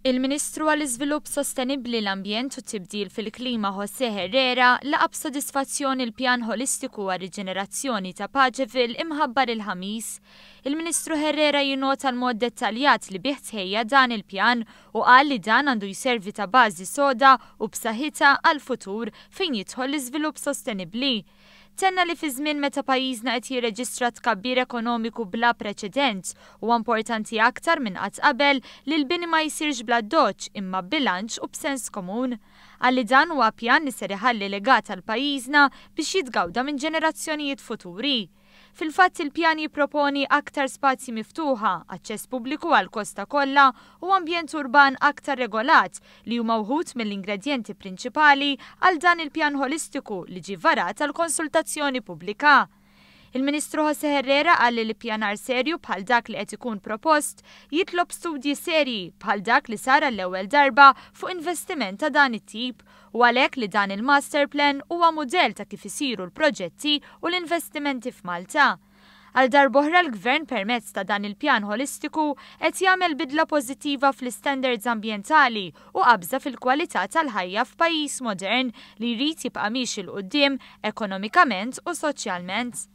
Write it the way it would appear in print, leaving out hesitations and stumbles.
Il-Ministru għall-Iżvilupp Sostenibbli, l-Ambjent u t-Tibdil fil-Klima José Herrera laqa' b'sodisfazzjon il-pjan ħolistiku għar-riġenerazzjoni ta' Paceville imħabbar il-Ħamis. Il-Ministru Herrera jinnota l-mod dettaljat li bih tħejja dan il-pjan u qal li dan għandu jservi ta' bażi soda u b'saħħitha għall-futur fejn jidħol l-iżvilupp sostenibbli. Tenna li fi żmien meta pajjiżna qed jirreġistra tkabbir ekonomiku bla preċedent, huwa importanti aktar minn qatt qabel li l-bini ma jsirx bl-addoċċ imma b'bilanċ u b'sens komun. Qal li dan huwa pjan li ser iħalli legat għal pajjiżna biex jitgawda minn ġenerazzjonijiet futuri. Fil-fatt il-pjan jipproponi aktar spazji miftuħa, aċċess pubbliku għall-kosta kollha u ambjent urban aktar regolat li huma wħud mill-ingredjenti prinċipali għal dan il-pjan ħolistiku li ġie varat għal konsultazzjoni pubblika. Il-Ministru José Herrera qal li l-ippjanar serju bħal dak li qed ikun propost jitlob studji serji bħal dak li sar għall-ewwel darba fuq investiment ta' dan it-tip u għalhekk li dan il-master plan huwa mudell ta' kif isiru l-proġetti u l-investimenti f'Malta. Għal darb'oħra l-Gvern permezz ta' dan il-pjan ħolistiku qed jagħmel bidla pożittiva fl-istandards ambjentali u qabża fil-kwalità tal-ħajja f'pajjiż modern li jrid jibqa' miexi 'l quddiem ekonomikament u soċjalment.